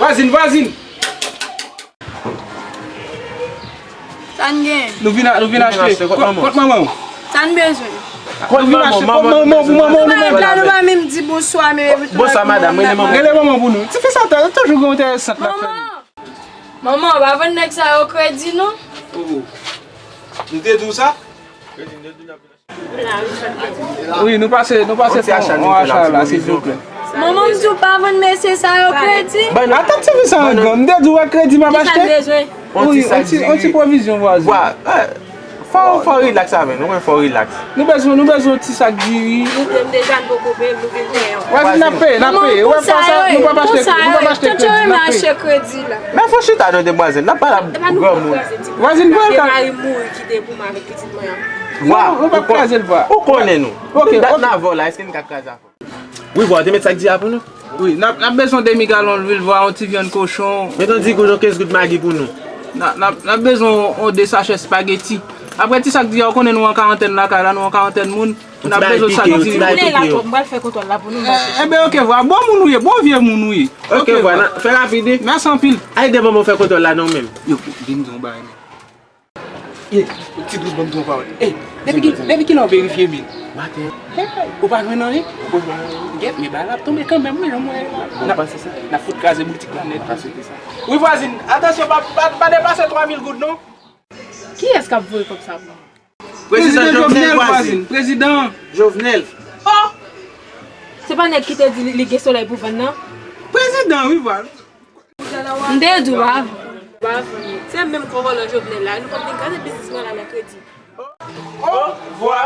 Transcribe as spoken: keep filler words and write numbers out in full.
Vwazin, vwazin. Sa n gen? Nou vin a- nou vin achte. Kont manman w. Sa n bezwen? Kont manman w. Kont manman w. Nou pa menm di bonswa menm. Bonswa madanm, rele manman. Rele manman pou nou. Ti fi sa toujou gen enteresan l ap fè. Manman, pa vann nèg sa yo kredi non. M te di w sa? Wi, nou pase, nou pase fè yon acha la, silvouplè. Manman m di w pa vann mesye sa yo kredi. Atann ti fi sa an gang, m te di w wè kredi m ap achte. Wi, yon ti pwovizyon vwazin. Fò, fò relax avè nou, wi, fò relax. Nou bezwen, nou bezwen yon ti sak diri. Nou menm deja n poko peye, nou vin peye. Vwazin, n ap peye, n ap peye. Ou wè pa sa, nou p ap achte, nou p ap achte kredi, n ap peye. Men fò chita non demwazèl, n ap pale ak granmoun. Vwazin, pran kal. Vwa, ou p ap kraze l, vwa. Ou konnen nou. Depi dat n avè w la, èske n ka kraze afè w? Wi, vwa, ou te met sak diri a pou nou? Wi, n ap, n ap bezwen demi galon lwil, vwa, yon ti vyann kochon. Met yon diri kochon, kenz goud magi pou nou. N ap, n ap, n ap bezwen yon, yon de sachè espageti. Apre ti sak diri a, ou konnen nou an karantèn lakay la, nou an karantèn moun. N ap bezwen sak diri. Lè la twòp, m pral fè kontwòl la pou nou, mache. Enben, oke, vwa. Bon moun ou ye, bon vye moun ou ye. Oke, vwa, fè rapid, wi. Mèsi anpil. Al ede manman w fè kontwòl la non menm. Yo, vin di yon bagay, men. Ye, ti dous, ban m di yon pawòl. Ey, depi ki, depi kilè w verifye bil? Maten. Hey, ou pa jwenn anyen? Ou pa jwenn anyen? Gèt, men bagay la ap tonbe kanmenm, wi, jan m wè la. Bon, n ap, pase sa. N ap fout kraze boutik la nèt. Pase ki sa. Wi, vwazin, atansyon, pa, pa, pa depase twa mil goud, non. Kiyès k ap voye kòb sa pou mwen? Prezidan Jovenel, vwazin. Prezidan Jovenel. Oh! Se pa nèg ki te di li, li gen solèy pou vann nan? Prezidan, wi, vwazin. M te di w pa vann. Se menm gwo vòlò Jovenel la, nou p ap vin kraze biznis mwen la nan kredi. Oh, vwa.